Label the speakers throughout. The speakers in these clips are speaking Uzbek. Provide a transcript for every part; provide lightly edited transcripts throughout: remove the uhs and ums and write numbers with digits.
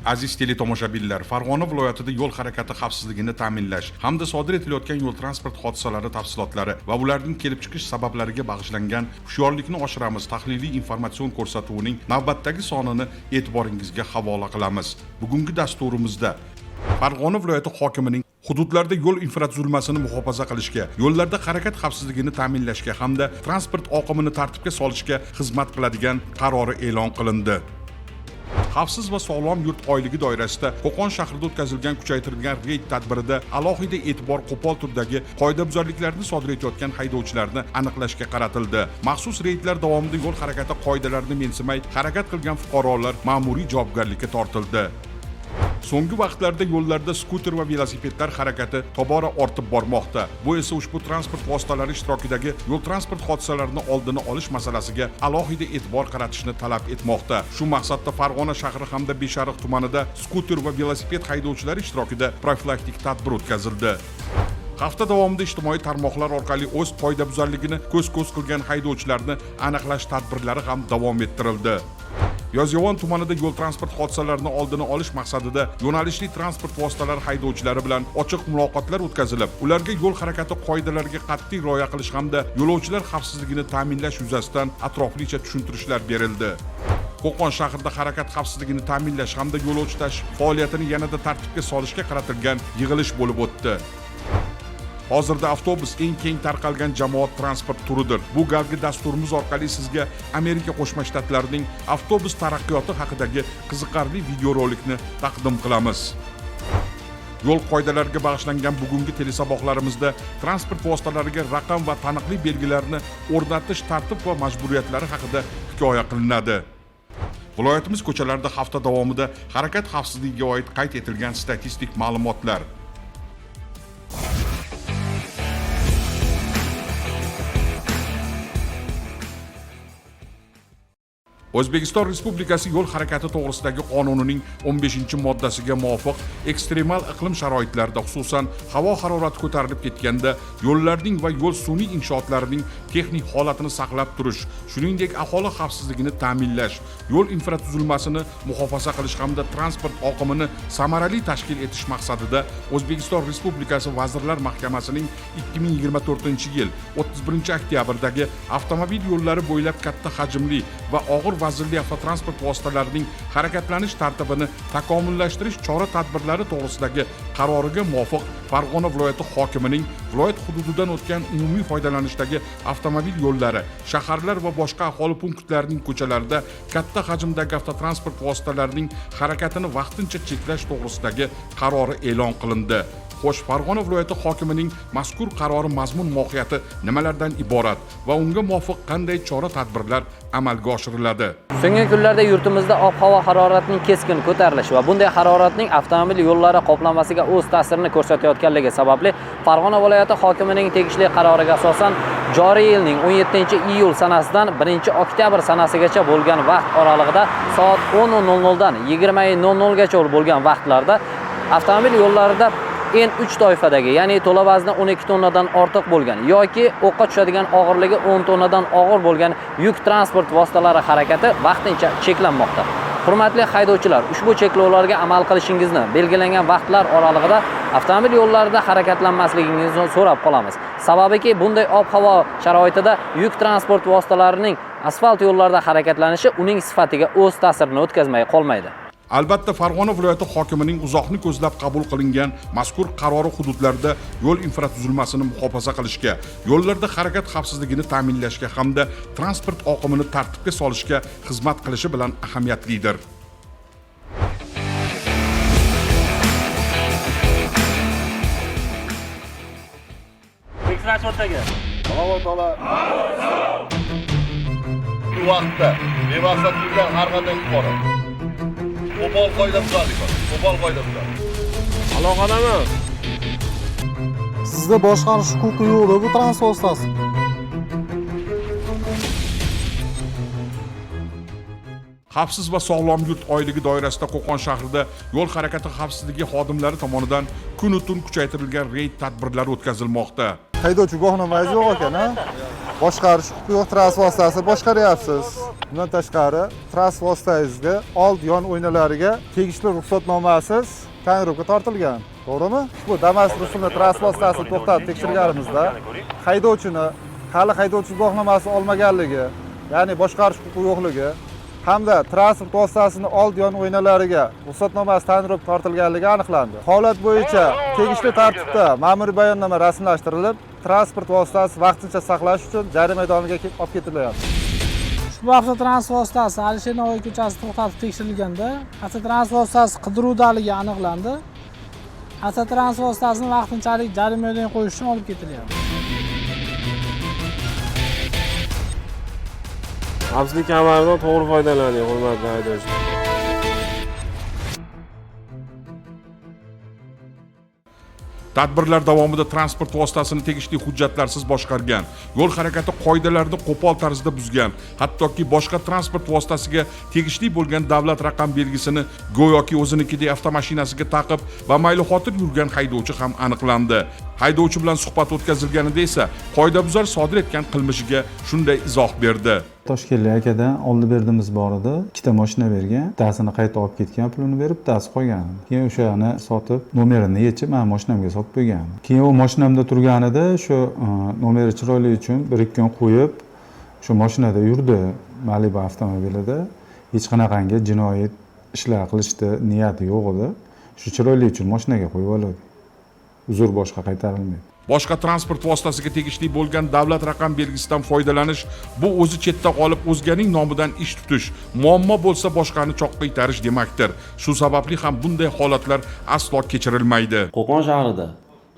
Speaker 1: Aziz teletomoshabinlar, Farg'ona viloyatida yo'l harakati xavfsizligini ta'minlash hamda sodir etilayotgan yo'l transport hodisalari tafsilotlari va ularning kelib chiqish sabablariga bag'ishlangan Hushyorlikni oshiramiz tahliliy informatsion ko'rsatuvining navbatdagi sonini e'tiboringizga havola qilamiz. Bugungi dasturimizda Farg'ona viloyati hokimining hududlarda yo'l infratuzilmasini muhofaza qilishga, yo'llarda harakat xavfsizligini ta'minlashga hamda transport oqimini tartibga solishga xizmat qiladigan qarori e'lon qilindi. Xavfsiz va sog'lom yurt oyligi doirasida Qo'qon shahrida o'tkazilgan kuchaytirilgan reyd tadbirida alohida e'tibor qo'pol turdagi qoidabuzarliklarni sodir etayotgan haydovchilarni aniqlashga qaratildi. Maxsus reydlar davomida yo'l harakati qoidalarini mensimay harakat qilgan fuqarolar ma'muriy javobgarlikka tortildi. So'nggi vaqtlarda yo'llarda skuter va velosipedlar harakati tobora ortib bormoqda. Bu esa ushbu transport vositalari ishtirokidagi yo'l transport hodisalarini oldini olish masalasiga alohida e'tibor qaratishni talab etmoqda. Shu maqsadda Farg'ona shahri hamda Beshariq tumanida skuter va velosiped haydovchilari ishtirokida profilaktik tadbir o'tkazildi. Hafta davomida ijtimoiy tarmoqlar orqali o'z qoidabuzarligini ko'z-ko'z qilgan haydovchilarni aniqlash tadbirlari ham davom ettirildi. Yozyovon tumanida yo'l transport hodisalarini oldini olish maqsadida yo'nalishli transport vositalari haydovchilari bilan ochiq muloqotlar o'tkazilib, ularga yo'l harakati qoidalariga qat'iy rioya qilish hamda yo'lovchilar xavfsizligini ta'minlash yuzasidan atroflicha tushuntirishlar berildi. Qo'qon shahrida harakat xavfsizligini ta'minlash hamda yo'lovchi tashish faoliyatini yanada tartibga solishga qaratilgan yig'ilish bo'lib o'tdi. Hozirda avtobus eng keng tarqalgan jamoat transport turidir. Bu galgi dasturimiz orqali sizga Amerika Qo'shma Shtatlarining avtobus taraqqiyoti haqidagi qiziqarli videorolikni taqdim qilamiz. Yo'l qoidalariga bag'ishlangan bugungi telesaboqlarimizda transport vositalariga raqam va taniqli belgilarni o'rnatish tartib va majburiyatlari haqida hikoya qilinadi. Viloyatimiz ko'chalarida hafta davomida harakat xavfsizligiga oid qayd etilgan statistik ma'lumotlar. O'zbekiston Respublikasi yo'l harakati to'g'risidagi qonunining 15-moddasiga muvofiq ekstremal iqlim sharoitlarida, xususan, havo harorati ko'tarilib ketganda yo'llarning va yo'l sun'iy inshootlarining texnik holatini saqlab turish, shuningdek, aholi xavfsizligini ta'minlash, yo'l infratuzilmasini muhofaza qilish hamda transport oqimini samarali tashkil etish maqsadida O'zbekiston Respublikasi Vazirlar Mahkamasining 2024-yil 31-oktyabrdagi avtomobil yo'llari bo'ylab katta hajmli va og'ir vaznli avtotransport vositalarining harakatlanish tartibini takomillashtirish chora-tadbirlari to'g'risidagi qaroriga muvofiq Farg'ona viloyati hokimining viloyat hududidan o'tgan umumiy foydalanishdagi avtomobil yo'llari, shaharlar va boshqa aholi punktlarining ko'chalarida katta hajmdagi avtotransport vositalarining harakatini vaqtincha cheklash to'g'risidagi qarori e'lon qilindi. Xo'sh, Farg'ona viloyati hokimining mazkur qarori mazmun mohiyati nimalardan iborat va unga muvofiq qanday chora-tadbirlar amalga oshiriladi?
Speaker 2: So'nggi kunlarda yurtimizda ob-havo haroratining keskin ko'tarilishi va bunday haroratning avtomobil yo'llari qoplamasiga o'z ta'sirini ko'rsatayotganligi sababli Farg'ona viloyati hokimining tegishli qaroriga asosan joriy yilning 17-iyul sanasidan 1-oktyabr sanasigacha bo'lgan vaqt oralig'ida soat 10:00 dan 20:00 gacha bo'lgan vaqtlarda avtomobil yo'llarida N3 toifadagi, ya'ni to'la vazni 12 tonnadan ortiq bo'lgan yoki o'qqa tushadigan og'irligi 10 tonnadan og'ir bo'lgan yuk transport vositalari harakati vaqtincha cheklanmoqda. Hurmatli haydovchilar, ushbu cheklovlarga amal qilishingizni, belgilangan vaqtlar oralig'ida avtomobil yo'llarida harakatlanmasligingizni so'rab qolamiz. Sababiki, bunday ob-havo sharoitida yuk transport vositalarining asfalt yo'llarda harakatlanishi uning sifatiga o'z ta'sirini o'tkazmay qolmaydi.
Speaker 1: Albatta, Farg'ona viloyati hokimining uzoqni ko'zlab qabul qilingan mazkur qarori hududlarda yo'l infratuzilmasini muhofaza qilishga, yo'llarda harakat xavfsizligini ta'minlashga hamda transport oqimini tartibga solishga xizmat qilishi bilan ahamiyatlidir.
Speaker 3: Tekshirish o'rtaga.
Speaker 4: Alloh taolo bu vaqtda bemaqsad yurgan har qanday fuqaro qo'pol qoidabuzarlik bor, qo'pol qoidabuzarlik.
Speaker 3: Aloqadami?
Speaker 5: Sizda boshqarish huquqi yo'qda bu transport vositasi.
Speaker 1: Xavfsiz va sog'lom yurt oyligi doirasida Qo'qon shahrida yo'l harakati xavfsizligi xodimlari tomonidan kunu tun kuchaytirilgan reyd tadbirlari o'tkazilmoqda.
Speaker 5: Haydovchi guvohnomangiz yo'q ekan, ha? Boshqarish huquqi yo'q transport vositasini boshqaryapsiz. Bundan tashqari, transport vositangizga old yon oynalariga tegishli ruxsatnomasiz tonirovka tortilgan. To'g'rimi? Ushbu Damas rusumli transport vositasini to'xtatib tekshirganimizda haydovchini hali haydovchi guvohnomasi olmaganligi, ya'ni boshqarish huquqi yo'qligi hamda transport vositasini old yon oynalariga ruxsatnomasi tonirovka tortilganligi aniqlandi. Holat bo'yicha tegishli tartibda ma'muriy bayonnoma rasmiylashtirilib, transport vositasi vaqtincha saqlash uchun jarima maydoniga olib ketilyapti.
Speaker 3: Ushbu avtotransport vositasi Alisher Navoiy ko'chasida to'xtatib tekshirilganda, avtotransport vositasi qidiruvdaligi aniqlandi. Avtotransport vositasini vaqtinchalik jarima maydoniga qo'yish uchun olib ketilyapti.
Speaker 6: Xavfsizlik kamaridan to'g'ri foydalaning, hurmatli haydovchi.
Speaker 1: Tadbirlar davomida transport vositasini tegishli hujjatlarsiz boshqargan, yo'l harakati qoidalarini qo'pol tarzda buzgan, hattoki boshqa transport vositasiga tegishli bo'lgan davlat raqam belgisini go'yoki o'zinikidek avtomashinasiga taqib va mayli xotir yurgan haydovchi ham aniqlandi. Haydovchi bilan suhbat o'tkazilganida esa qoidabuzar sodir etgan qilmishiga shunday izoh berdi.
Speaker 7: Toshkentlik akadan oldi berdimiz bor edi. Ikkita mashina bergan, bittasini qayta olib ketgan, pulini berib, bittasi qolgan. Keyin o'shani sotib, nomerini yechib, mani mashinamga solib qo'ygan. Keyin u mashinamda turganida shu nomeri chiroyli uchun 1-2 kun qo'yib, shu mashinada yurdi, Malibu avtomobilida. Hech qanaqangi jinoiy ishlar qilishni niyati yo'q edi. Shu chiroyli uchun mashinaga qo'yib oladi. Uzr boshqa qaytarilmaydi.
Speaker 1: Boshqa transport vositasiga tegishli bo'lgan davlat raqam belgisidan foydalanish bu o'zi chetda qolib o'zganing nomidan ish tutish, muammo bo'lsa boshqani choqqa itarish demakdir. Shu sababli ham bunday holatlar aslo kechirilmaydi.
Speaker 8: Qo'qon shahrida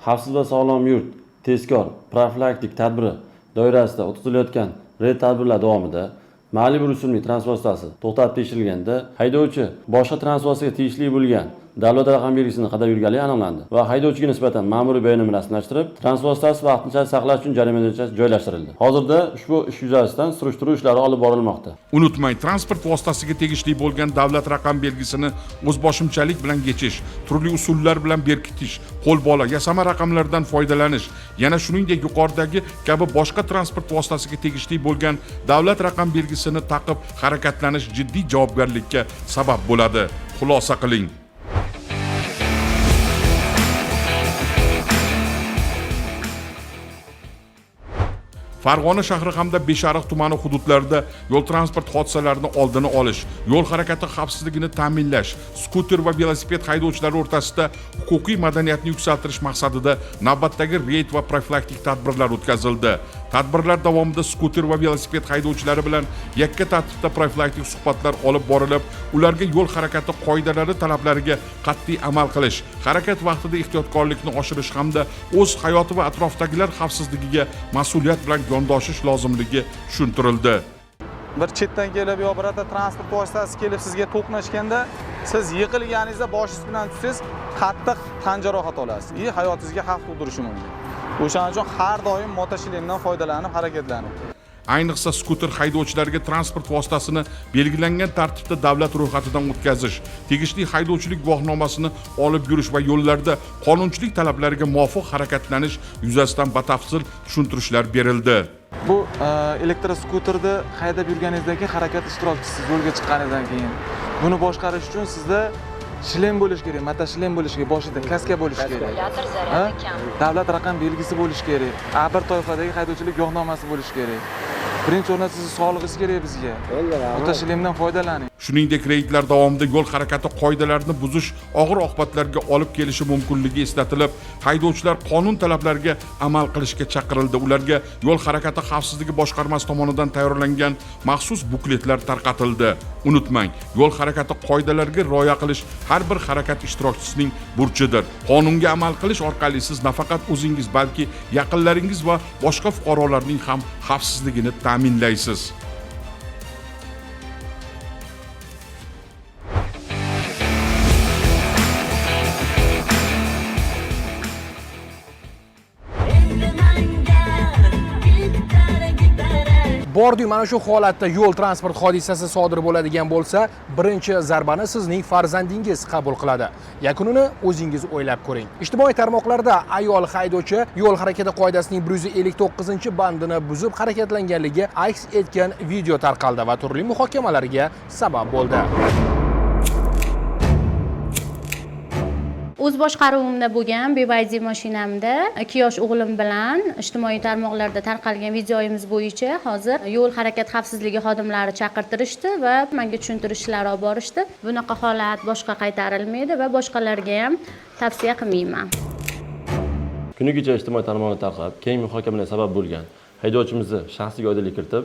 Speaker 8: xavfsiz va sog'lom yurt tezkor profilaktik tadbiri doirasida o'tkazilayotgan reyd tadbirlar davomida Malibu rusumli transport vositasi to'xtatib tekshirilganda haydovchi boshqa transport vositasiga tegishli bo'lgan davlat raqam belgisini qadab yurganligi aniqlandi va haydovchiga nisbatan ma'muriy bayonnoma rasmiylashtirib, transport vositasi vaqtinchalik saqlash uchun jarima maydonchasiga joylashtirildi. Hozirda ushbu ish yuzasidan surishtiruv ishlari olib borilmoqda.
Speaker 1: Unutmang, transport vositasiga tegishli bo'lgan davlat raqam belgisini o'zboshimchalik bilan yechish, turli usullar bilan berkitish, qo'lbola, yasama raqamlardan foydalanish, yana shuningdek yuqoridagi kabi boshqa transport vositasiga tegishli bo'lgan davlat raqam belgisini taqib harakatlanish jiddiy javobgarlikka sabab bo'ladi. Xulosa qiling. Farg'ona shahri hamda Beshariq tumani hududlarida yo'l transport hodisalarini oldini olish, yo'l harakati xavfsizligini ta'minlash, skuter va velosiped haydovchilari o'rtasida huquqiy madaniyatni yuksaltirish maqsadida navbatdagi reyd va profilaktik tadbirlar o'tkazildi. Tadbirlar davomida skuter va velosiped haydovchilari bilan yakka tartibda profilaktik suhbatlar olib borilib, ularga yo'l harakati qoidalari talablariga qat'iy amal qilish, harakat vaqtida ehtiyotkorlikni oshirish hamda o'z hayoti va atrofdagilar xavfsizligiga mas'uliyat bilan yondoshish lozimligi tushuntirildi.
Speaker 9: Bir chetdan kelib yo birorta transport vositasi kelib sizga to'qnashganda, siz yiqilganingizda boshingiz bilan tushsangiz, qattiq tan jarohati olasiz va hayotingizga xavf tug'dirishi mumkin. O'shaning uchun har doim motoshlemdan foydalanib harakatlaning.
Speaker 1: Ayniqsa skuter haydovchilariga transport vositasini belgilangan tartibda davlat ro'yxatidan o'tkazish, tegishli haydovchilik guvohnomasini olib yurish va yo'llarda qonunchilik talablariga muvofiq harakatlanish yuzasidan batafsil tushuntirishlar berildi.
Speaker 9: Bu elektroskuterni haydab yurganingizdagi harakat ishtirokchisiz yo'lga chiqqaningizdan keyin buni boshqarish uchun sizda shlem bo'lishi kerak, motoshlem bo'lishi kerak, boshida kaska bo'lishi kerak. Davlat raqam belgisi bo'lishi kerak, A1 toifadagi haydovchilik guvohnomasi bo'lishi kerak. Birinchi o'rinda sizni sog'lig'ingiz kerak bizga. Motoshlemdan foydalaning.
Speaker 1: Shuningdek, reydlar davomida yo'l harakati qoidalarini buzish og'ir oqibatlarga olib kelishi mumkinligi eslatilib, haydovchilar qonun talablariga amal qilishga chaqirildi. Ularga yo'l harakati xavfsizligi boshqarmasi tomonidan tayyorlangan maxsus bukletlar tarqatildi. Unutmang, yo'l harakati qoidalariga rioya qilish har bir harakat ishtirokchisining burchidir. Qonunga amal qilish orqali siz nafaqat o'zingiz, balki yaqinlaringiz va boshqa fuqarolarning ham xavfsizligini ta'minlaysiz.
Speaker 10: Bordiyu mana shu holatda yo'l transport hodisasi sodir bo'ladigan bo'lsa, birinchi zarbani sizning farzandingiz qabul qiladi. Yakunini o'zingiz o'ylab ko'ring. Ijtimoiy tarmoqlarda ayol haydovchi yo'l harakati qoidasining 159-bandini buzib harakatlanganligi aks etgan video tarqaldi va turli muhokamalarga sabab bo'ldi.
Speaker 11: O'z boshqaruvimda bo'lgan BYD mashinamda 2 yosh o'g'lim bilan ijtimoiy tarmoqlarda tarqalgan videomiz bo'yicha hozir yo'l harakat xavfsizligi xodimlari chaqirtirishdi va menga tushuntirishlar olib borishdi. Bunaqa holat boshqa qaytarilmaydi va boshqalarga ham tavsiya qilmayman.
Speaker 8: Kuni kecha ijtimoiy tarmoqlarda tarqab, keng muhokamalarga sabab bo'lgan haydovchimizni shaxsiga oydinlik kiritib,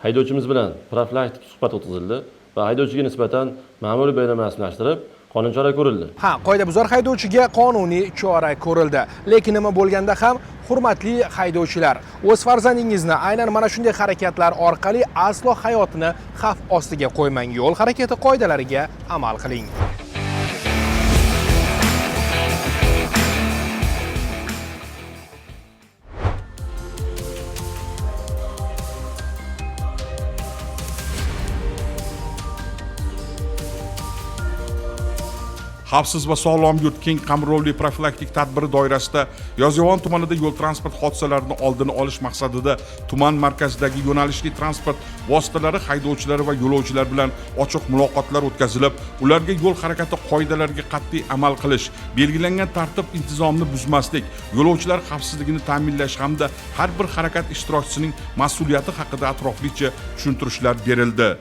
Speaker 8: haydovchimiz bilan profilaktik suhbat o'tkazildi va haydovchiga nisbatan ma'muriy bayonnoma rasmiylashtirib, qonun chora ko'rildi.
Speaker 10: Ha, qoidabuzar haydovchiga qonuniy chora ko'rildi. Lekin nima bo'lganda ham, hurmatli haydovchilar, o'z farzandingizni aynan mana shunday harakatlar orqali aslo hayotini xavf ostiga qo'ymang. Yo'l harakati qoidalariga amal qiling.
Speaker 1: Xavfsiz va sog'lom yurt keng qamrovli profilaktik tadbiri doirasida Yozyovon tumanida yo'l transport hodisalarini oldini olish maqsadida tuman markazidagi yo'nalishli transport vositalari haydovchilari va yo'lovchilar bilan ochiq muloqotlar o'tkazilib, ularga yo'l harakati qoidalariga qat'iy amal qilish, belgilangan tartib intizomni buzmaslik, yo'lovchilar xavfsizligini ta'minlash hamda har bir harakat ishtirokchisining mas'uliyati haqida atroflicha tushuntirishlar berildi.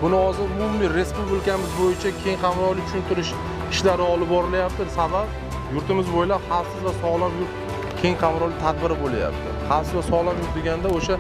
Speaker 12: Buni hozir umumiy respublikamiz bo'yicha keng qamrovli tushuntirish ishlari olib borilyapti. Sabab yurtimiz bo'ylab xavfsiz va sog'lom yurt keng qamrovli tadbiri bo'lyapti. Xavfsiz va sog'lom yurt deganda o'sha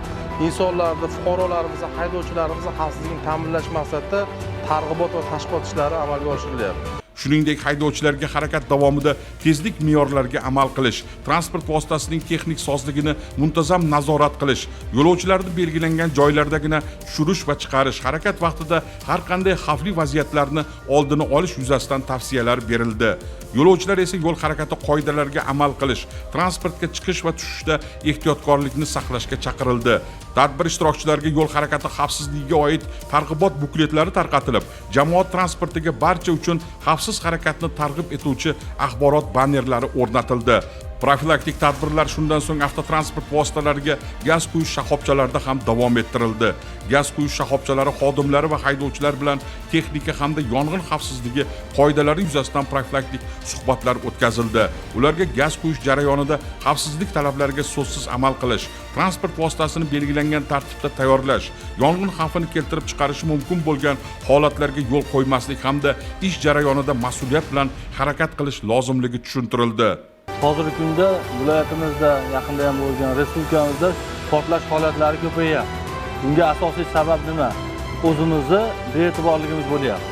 Speaker 12: insonlarni, fuqarolarimizni, haydovchilarimizni xavfsizligini ta'minlash maqsadida targ'ibot va tashviqot ishlari amalga oshirilyapti.
Speaker 1: Shuningdek, haydovchilarga harakat davomida tezlik me'yorlariga amal qilish, transport vositasining texnik sozligini muntazam nazorat qilish, yo'lovchilarni belgilangan joylardagina tushirish va chiqarish, harakat vaqtida har qanday xavfli vaziyatlarni oldini olish yuzasidan tavsiyalar berildi. Yo'lovchilar esa yo'l harakati qoidalariga amal qilish, transportga chiqish va tushishda ehtiyotkorlikni saqlashga chaqirildi. Tadbir ishtirokchilariga yo'l harakati xavfsizligiga oid targ'ibot bukletlari tarqatilib, jamoat transportiga barcha uchun xavfsiz harakatni targ'ib etuvchi axborot bannerlari o'rnatildi. Profilaktik tadbirlar shundan so'ng avtotransport vositalariga gaz quyish shoxobchalarida ham davom ettirildi. Gaz quyish shoxobchalari xodimlari va haydovchilar bilan texnika hamda yong'in xavfsizligi qoidalari yuzasidan profilaktik suhbatlar o'tkazildi. Ularga gaz quyish jarayonida xavfsizlik talablariga so'zsiz amal qilish, transport vositasini belgilangan tartibda tayyorlash, yong'in xavfini keltirib chiqarishi mumkin bo'lgan holatlarga yo'l qo'ymaslik hamda ish jarayonida mas'uliyat bilan harakat qilish lozimligi tushuntirildi.
Speaker 13: Hozirgi kunda viloyatimizda, yaqinda ham bo'lgan respublikamizda portlash holatlari ko'payyapti. Bunga asosiy sabab nima? O'zimizni bee'tiborligimiz bo'lyapti.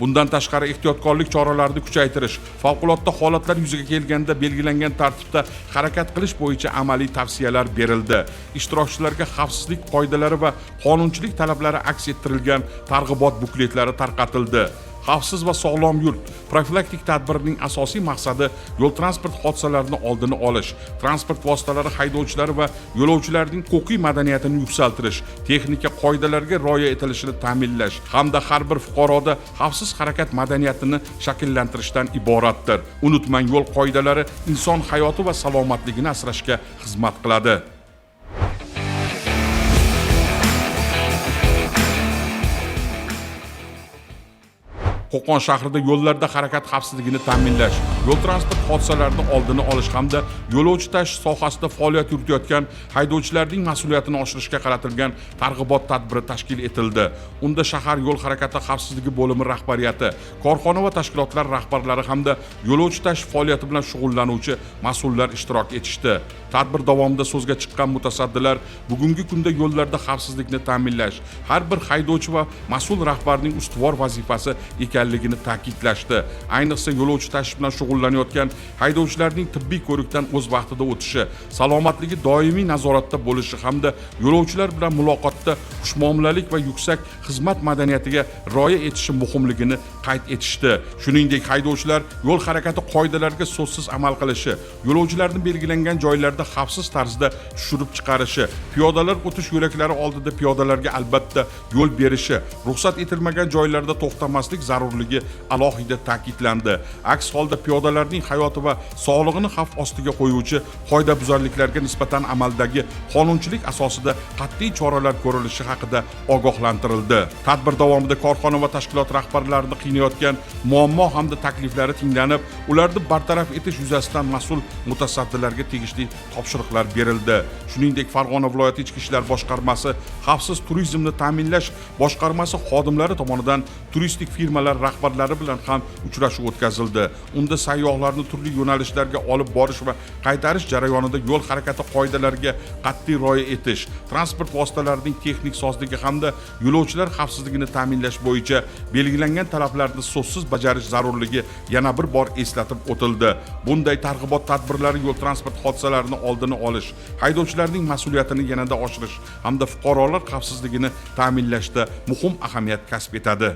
Speaker 1: Bundan tashqari ehtiyotkorlik choralarini kuchaytirish, favqulodda holatlar yuzaga kelganda belgilangan tartibda harakat qilish bo'yicha amaliy tavsiyalar berildi. Ishtirokchilarga xavfsizlik qoidalari va qonunchilik talablari aks ettirilgan targ'ibot bukletlari tarqatildi. Xavfsiz va sog'lom yurt profilaktik tadbirining asosiy maqsadi yo'l transport hodisalarini oldini olish, transport vositalari haydovchilari va yo'lovchilarning huquqiy madaniyatini yuksaltirish, texnika qoidalariga rioya etilishini ta'minlash hamda har bir fuqaroda xavfsiz harakat madaniyatini shakllantirishdan iboratdir. Unutmang, yo'l qoidalari inson hayoti va salomatligini asrashga xizmat qiladi. Qo'qon shahrida yo'llarda harakat xavfsizligini ta'minlash, yo'l transport hodisalarini oldini olish hamda yo'lovchi tashish sohasida faoliyat yuritayotgan haydovchilarning mas'uliyatini oshirishga qaratilgan targ'ibot tadbiri tashkil etildi. Unda shahar yo'l harakati xavfsizligi bo'limi rahbariyati, korxona va tashkilotlar rahbarlari hamda yo'lovchi tashish faoliyati bilan shug'ullanuvchi mas'ullar ishtirok etishdi. Tadbir davomida so'zga chiqqan mutasaddilar bugungi kunda yo'llarda xavfsizlikni ta'minlash har bir haydovchi va mas'ul rahbarning ustuvor vazifasi ekanligini ta'kidlashdi. Ayniqsa yo'lovchi tashish bilan shug'ullanuvchi shug'ullanayotgan haydovchilarning tibbiy ko'rikdan o'z vaqtida o'tishi, salomatligi doimiy nazoratda bo'lishi hamda yo'lovchilar bilan muloqotda xushmuomalalik va yuksak xizmat madaniyatiga rioya etishi muhimligini qayd etishdi. Shuningdek, haydovchilar yo'l harakati qoidalariga so'zsiz amal qilishi, yo'lovchilarni belgilangan joylarda xavfsiz tarzda tushirib chiqarishi, piyodalar o'tish yo'laklari oldida piyodalarga albatta yo'l berishi, ruxsat etilmagan joylarda to'xtamaslik zarurligi alohida ta'kidlandi. Aks holda piyodalarning hayoti va sog'lig'ini xavf ostiga qo'yuvchi qoidabuzarliklarga nisbatan amaldagi qonunchilik asosida qat'iy choralar ko'rilishi haqida ogohlantirildi. Tadbir davomida korxona va tashkilot rahbarlarini qiynayotgan muammo hamda takliflari tinglanib, ularni bartaraf etish yuzasidan mas'ul mutasaddilarga tegishli topshiriqlar berildi. Shuningdek, Farg'ona viloyati Ichki ishlar boshqarmasi xavfsiz turizmni ta'minlash boshqarmasi xodimlari tomonidan turistik firmalar rahbarlari bilan ham uchrashuv o'tkazildi. Unda sayyohlarni turli yo'nalishlarga olib borish va qaytarish jarayonida yo'l harakati qoidalariga qat'iy rioya etish, transport vositalarining texnik sozligi hamda yo'lovchilar xavfsizligini ta'minlash bo'yicha belgilangan talablarni so'zsiz bajarish zarurligi yana bir bor eslatib o'tildi. Bunday targ'ibot tadbirlari yo'l transport hodisalarini oldini olish, haydovchilarning mas'uliyatini yanada oshirish hamda fuqarolar xavfsizligini ta'minlashda muhim ahamiyat kasb etadi.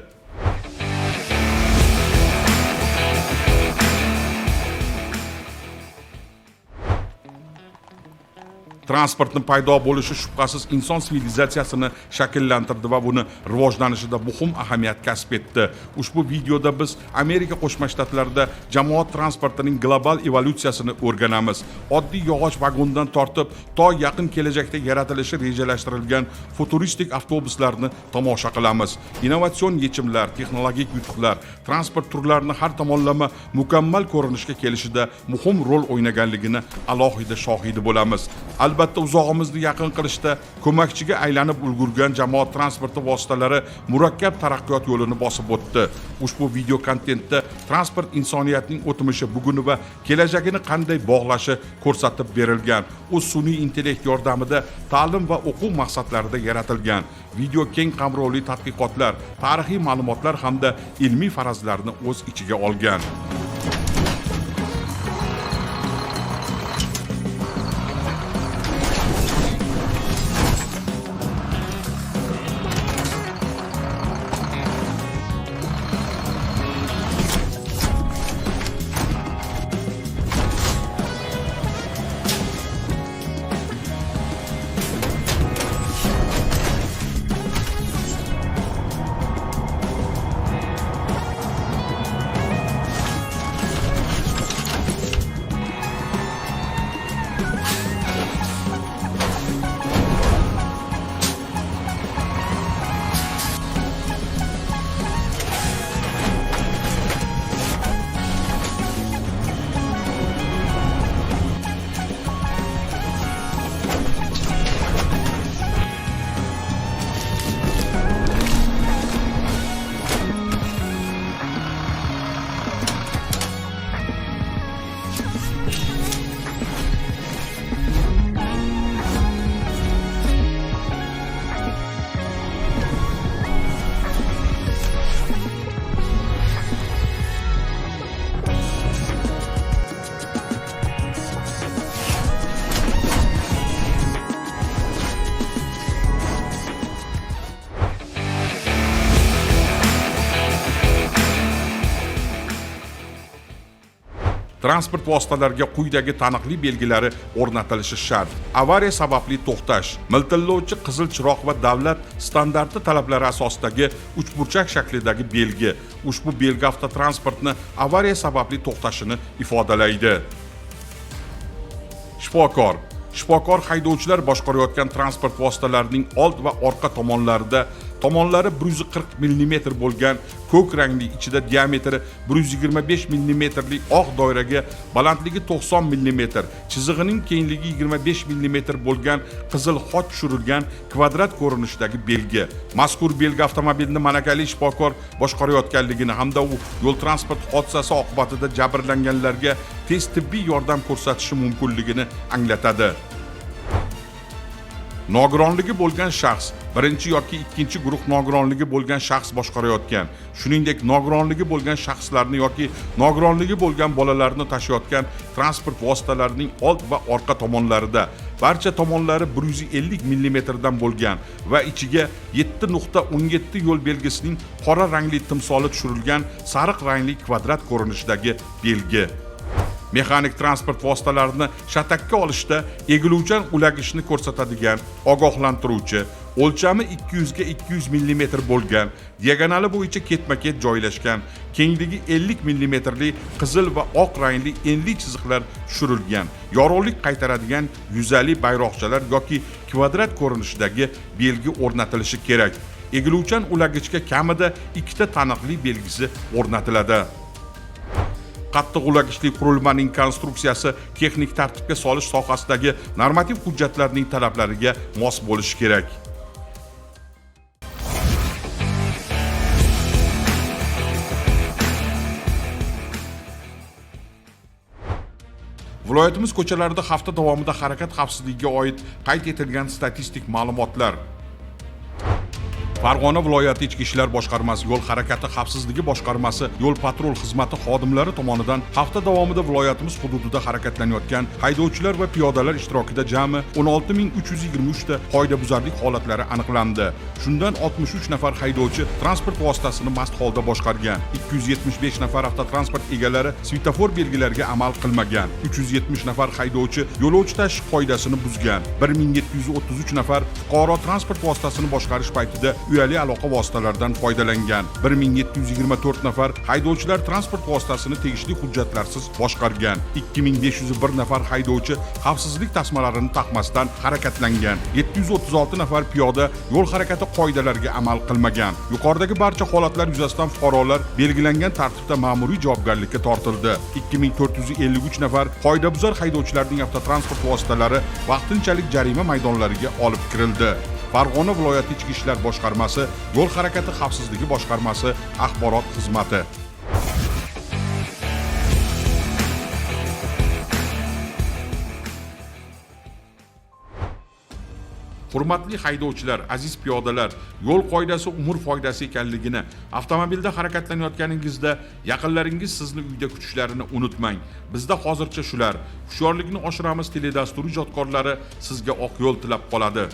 Speaker 1: Transportni paydo bo'lishi shubhasiz inson sivilizatsiyasini shakllantirdi va buni rivojlanishida muhim ahamiyat kasb etdi. Ushbu videoda biz Amerika Qo'shma Shtatlarida jamoat transportining global evolyutsiyasini o'rganamiz. Oddiy yog'och vagondan tortib to yaqin kelajakda yaratilishi rejalashtirilgan futuristik avtobuslarni tomosha qilamiz. Innovatsion yechimlar, texnologik yutuqlar transport turlarini har tomonlama mukammal ko'rinishga kelishida muhim rol o'ynaganligini alohida shohidi bo'lamiz. Albatta, uzog'imizni yaqin qilishda ko'makchiga aylanib ulgurgan jamoat transporti vositalari murakkab taraqqiyot yo'lini bosib o'tdi. Ushbu video kontentda transport insoniyatning o'tmishi, buguni va kelajagini qanday bog'lashi ko'rsatib berilgan. U sun'iy intellekt yordamida ta'lim va o'quv maqsadlarida yaratilgan. Video keng qamrovli tadqiqotlar, tarixiy ma'lumotlar hamda ilmiy farazlarni o'z ichiga olgan. Transport vositalariga quyidagi taniqli belgilari o'rnatilishi shart: avariya sababli to'xtash, miltillovchi qizil chiroq va davlat standarti talablari asosidagi uchburchak shaklidagi belgi. Ushbu belgi avtotransportni avariya sababli to'xtashini ifodalaydi. Shifokor. Shifokor haydovchilar boshqarayotgan transport vositalarining old va orqa tomonlarida tomonlari 140 mm bo'lgan ko'k rangli, ichida diametri 125 mm li oq doiraga balandligi 90 mm, chizig'ining kengligi 25 mm bo'lgan qizil xoch tushirilgan kvadrat ko'rinishidagi belgi. Mazkur belgi avtomobilni malakali shifokor boshqarayotganligini hamda u yo'l transport hodisasi oqibatida jabrlanganlarga tez tibbiy yordam ko'rsatishi mumkinligini anglatadi. Nogironligi bo'lgan shaxs, birinchi yoki ikkinchi guruh nogironligi bo'lgan shaxs boshqarayotgan, shuningdek nogironligi bo'lgan shaxslarni yoki nogironligi bo'lgan bolalarni tashiyotgan transport vositalarining old va orqa tomonlarida barcha tomonlari 150 mm dan bo'lgan va ichiga 7.17 yo'l belgisining qora rangli timsoli tushirilgan sariq rangli kvadrat ko'rinishidagi belgi. Mexanik transport vositalarini shatakka olishda egiluvchan ulagishni ko'rsatadigan ogohlantiruvchi, o'lchami 200 ga 200 mm bo'lgan, diagonali bo'yicha ketma-ket joylashgan, kengligi 50 mm li qizil va oq rangli enli chiziqlar tushirilgan, yorug'lik qaytaradigan yuzali bayroqchalar yoki kvadrat ko'rinishidagi belgi o'rnatilishi kerak. Egiluvchan ulagichga kamida ikkita taniqli belgisi o'rnatiladi. Qattiq ulagichli qurilmaning konstruksiyasi texnik tartibga solish sohasidagi normativ hujjatlarning talablariga mos bo'lishi kerak. Viloyatimiz ko'chalarida hafta davomida harakat xavfsizligiga oid qayd etilgan statistik ma'lumotlar. Farg'ona viloyati Ichki ishlar boshqarmasi yo'l harakati xavfsizligi boshqarmasi yo'l patrul xizmati xodimlari tomonidan hafta davomida viloyatimiz hududida harakatlanayotgan haydovchilar va piyodalar ishtirokida jami 16323 ta qoidabuzarlik holatlari aniqlandi. Shundan 63 nafar haydovchi transport vositasini mast holda boshqargan, 275 nafar avtotransport egalari svetofor belgilariga amal qilmagan, 370 nafar haydovchi yo'lovchi tashish qoidasini buzgan, 1733 nafar fuqaro transport vositasini boshqarish paytida uyali aloqa vositalaridan foydalangan, 1724 nafar haydovchilar transport vositasini tegishli hujjatlarsiz boshqargan, 2501 nafar haydovchi xavfsizlik tasmalarini taqmasdan harakatlangan, 736 nafar piyoda yo'l harakati qoidalariga amal qilmagan. Yuqoridagi barcha holatlar yuzasidan fuqarolar belgilangan tartibda ma'muriy javobgarlikka tortildi. 2453 nafar qoidabuzar haydovchilarning avtotransport vositalari vaqtinchalik jarima maydonlariga olib kirildi. Farg'ona viloyati Ichki ishlar boshqarmasi yo'l harakati xavfsizligi boshqarmasi axborot xizmati. Hurmatli haydovchilar, aziz piyodalar, yo'l qoidasi umr foydasi ekanligini, avtomobilda harakatlanayotganingizda yaqinlaringiz sizni uyda kutishlarini unutmang. Bizda hozircha shular. Hushyorlikni oshiramiz teledasturi ijodkorlari sizga oq yo'l tilab qoladi.